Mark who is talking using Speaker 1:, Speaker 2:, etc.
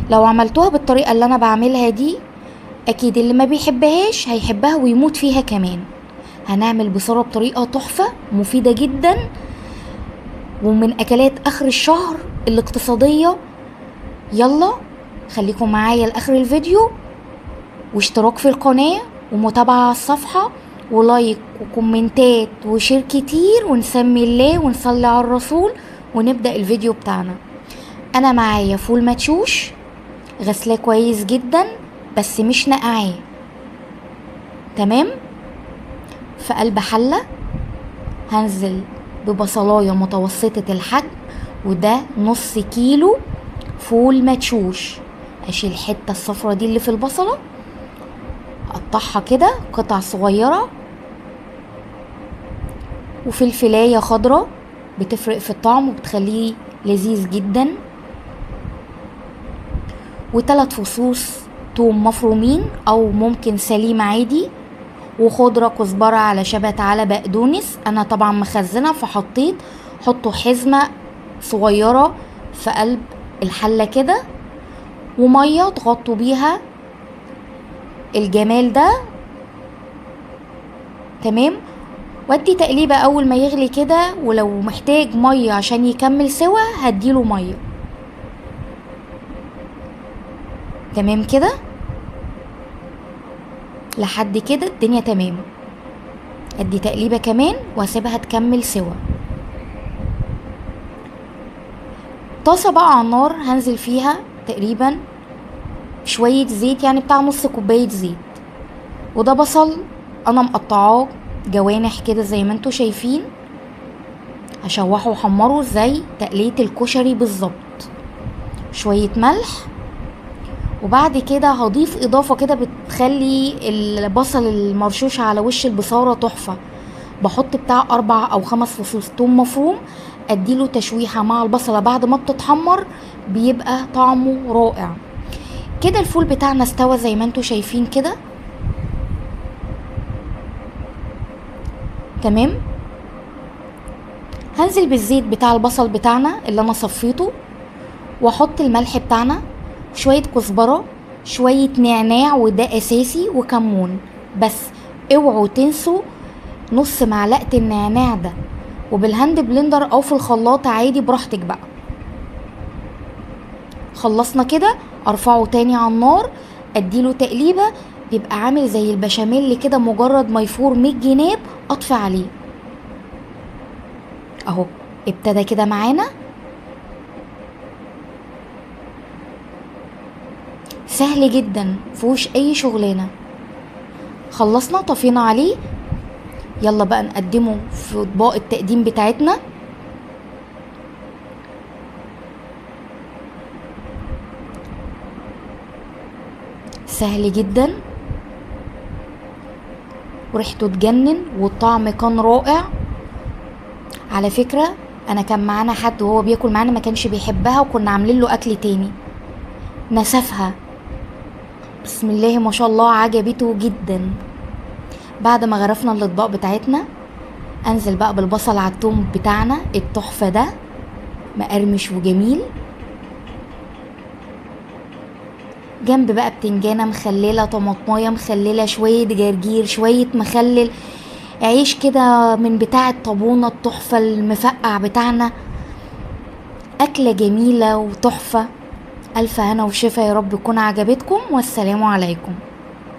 Speaker 1: لو عملتوها بالطريقة اللي انا بعملها دي اكيد اللي ما بيحبهاش هيحبها ويموت فيها كمان. هنعمل بصارة بطريقة تحفة مفيدة جدا ومن اكلات اخر الشهر الاقتصادية. يلا خليكم معايا لاخر الفيديو، واشتراك في القناة ومتابعة على الصفحة و like وكومنتات و share كتير، ونسمي الله ونصلي على الرسول ونبدأ الفيديو بتاعنا. انا معايا فول مدشوش غسلاه كويس جدا بس مش نقعاه، تمام. في قلب حلة هنزل ببصلاية متوسطة الحجم، وده نص كيلو فول مدشوش. اشيل الحتة الصفرة دي اللي في البصلة، اقطعها كده قطع صغيرة، وفلفلاية خضرة بتفرق في الطعم وبتخليه لذيذ جدا، وتلات فصوص توم مفرومين او ممكن سليم عادي، وخضرة كزبرة على شبت على بقدونس. انا طبعا مخزنة فحطيت، حطوا حزمة صغيرة في قلب الحلة كده، ومية تغطوا بيها الجمال ده، تمام. وادي تقليبة اول ما يغلي كده، ولو محتاج مية عشان يكمل سوا هديله مية، تمام كده. لحد كده الدنيا تمام. ادي تقليبة كمان واسيبها تكمل سوا. طاسة بقى على النار هنزل فيها تقريبا شوية زيت، يعني بتاع نص كوباية زيت، وده بصل انا مقطعاه جوانح كده زي ما انتوا شايفين، هشوحه وحمره زي تقلية الكشري بالظبط. شوية ملح، وبعد كده هضيف اضافة كده بتخلي البصل المرشوش على وش البصارة تحفة. بحط بتاع 4 أو 5 فصوص توم مفروم، اديله تشويحة مع البصلة بعد ما بتتحمر، بيبقى طعمه رائع. كده الفول بتاعنا استوى زي ما انتوا شايفين كده، تمام. هنزل بالزيت بتاع البصل بتاعنا اللي انا صفيته، واحط الملح بتاعنا، شوية كزبرة، شوية نعناع وده اساسي، وكمون. بس اوعوا تنسوا نص معلقة النعناع ده، وبال hand blender او في الخلاط عادي براحتك بقى. خلصنا كده، ارفعه تاني على النار، اديله تقليبة، بيبقى عامل زي البشاميل كده، مجرد ما يفور من الجناب اطفي عليه. اهو ابتدى كده معانا، سهل جدا مفيهوش اي شغلانه. خلصنا طفينا عليه، يلا بقى نقدمه في اطباق التقديم بتاعتنا. سهل جدا وريحته تجنن والطعم كان رائع. على فكرة انا كان معانا حد وهو بياكل معانا ما كانش بيحبها، وكنا عاملين له اكل تاني نسفها، بسم الله ما شاء الله عجبته جدا. بعد ما غرفنا الاطباق بتاعتنا، انزل بقى بالبصل على التوم بتاعنا التحفة ده، مقرمش وجميل، جنب بقى بتنجانه مخلله، طماطمايه مخلله، شوية جرجير، شوية مخلل، عيش كده من بتاع الطابونه التحفة المفقع بتاعنا. اكله جميلة وتحفه. الف هنا وشفا يا رب تكون عجبتكم، والسلام عليكم.